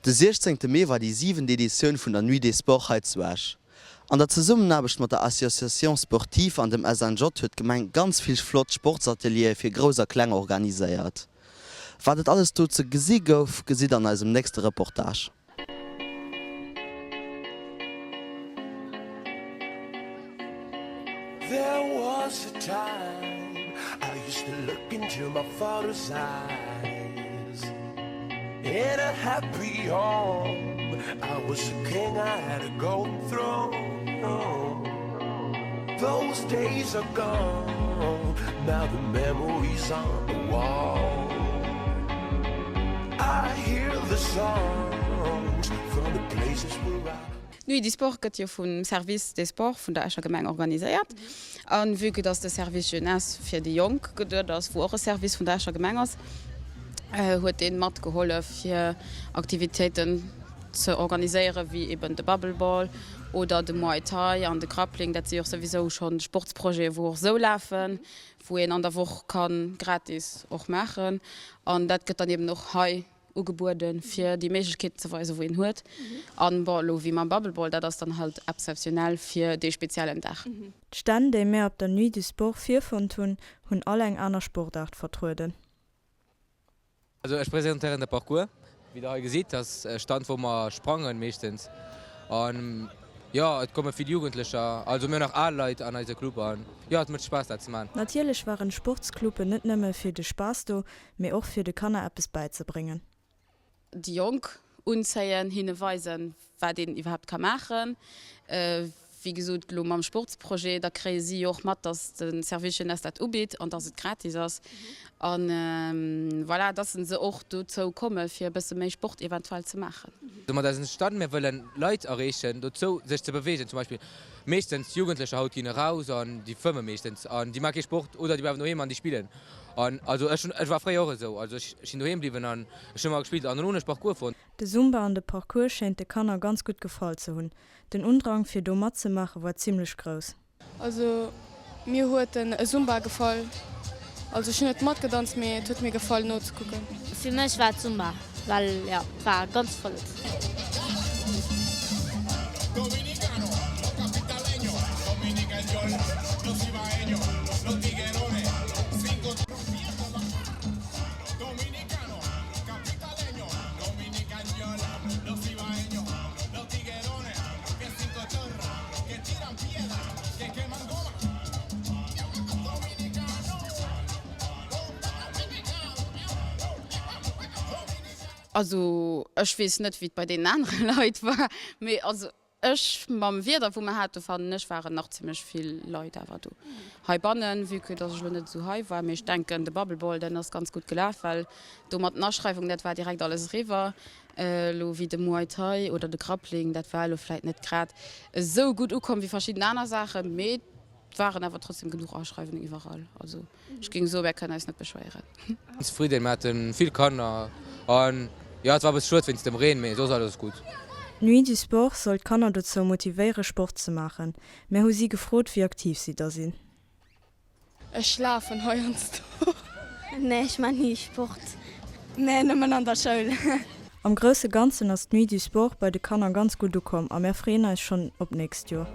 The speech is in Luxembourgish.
De 16 Mee war déi siwent Editioun vun der Nuit des Sports hei zu Esch. An der Zesummenaarbecht mat der Association Sportive an dem SNJ huet d'Gemeng ganz vill flott Sportsateliere fir Grouss a Kleng organiséiert. Wat et alles do ze gesi gouf, gesitt an eisem nächste Reportage. There was a time I used to look into my father's eyes In a happy home I was a king, I had a golden throne Those days are gone Now the memories on the wall I hear the songs from the places where I D'Nuit du Sport gëtt jo vum Service des Sports vun der Escher Gemeng organiséiert. A vue que dass de Service Jeunesse fir déi Jonk geduet ass, wou och e Service vun der Escher Gemeng ass, huet dee matgehollef fir Aktivitéiten ze organiséieren, wéi eben de Bubble Ball oder de Muay Thai an de Grappling. Dat si och souwisou scho Sportsprojete wou och esou lafen, wou een an der Woch ka gratis och maachen. An dat gëtt dann eben och hei ugebueden, fir déi Méiglechkeeten ze weisen, wou een huet. An bon, elo wéi mam Bubble Ball, dat ass dann halt exzeptionell fir dee speziellen Dag. D'Stänn, déi mär op der Nuit du Sport virfonnt hunn, hunn all eng aner Sportaart vertrueden. Also ech presentéieren de Parcours. Wéi der hei gesitt, ass e Stand wou mer sprangen meeschtens. An jo, et komme vill Jugendlecher, also mir hunn och al Leit an eise Club an jo, et mécht Spaass dat ze man. Natierlech waren d'Sportscluben net nëmme fir de Spaass do, mee och fir de Kanner eppes bäizebréngen. Déi Jonk unzéien, hinne weisen, wat een iwwerhaapt ka maachen. Wéi gesot, elo mam Sportsprojet, da kréie si jo och mat, datt de Service Jeunesse dat ubitt an datt et gratis ass. A voilà, datt se och dozou komme fir e bësse méi Sport eventuell ze maachen. Mat eisem Stand, mir wëllen Leit erreechen dozou, sech ze beweegen. Zum Beispill meeschtens d'Jugendlecher haut ginn eraus an déi fëmmen meeschtens an déi maache kee Sport oder déi bleiwen doheem an déi spillen. An also ech hunn, ech war fréier och esou, also ech sinn doheem bliwwen an ech hunn ëmmer gespillt an elo hunn ech Parcours fonnt. De Zumba an de Parcours schéint de Kanner ganz gutt gefall ze hunn. Den Undrang fir do matzemaache war zimlech grouss. Also mir huet den Zumba gefall. Also ech hunn net matgedanzt, mee et huet mir gefall nozekucken. Fir mech war et Zumba, well jo et war ganz flott. Also ech weess net wéi et bei deenen anere Leit war, mee also Ech, mam Wieder wou mer haten, fannen ech waren nach zimlech vill Leit awer do heibannen, vue que dass ech lo net esou hei war. Mee ech denken de Bubble Ball den ass ganz gutt gelaf, well do mat den Aschreiwungen dat war direkt alles eriwwer. Elo wéi de Muay Thai oder de Grappling, dat war elo vläit net grad esou gutt ukomm wéi verschidden aner Saachen, mee et waren awer trotzdem genuch Aschreiwungen iwwerall. Also Ech géing soen, mär kënnen eis net beschwéieren. Zefridden, mir haten vill Kanner an jo et war e bësse schued wéinst dem Reen, mee soss alles gutt. D'Nuit du Sport soll d'Kanner dozou motivéiere Sport ze maachen. Mär hu si gefrot wéi aktiv si da sinn. Ech lafen heiansdo. Nee, ech man ni Sport. Nee, nëmmen an der Schoul. Am grousse Ganzen ass d'Nuit du Sport bei de Kanner ganz gutt ukomm a mär freeën eis schonn op d'nächst Joer.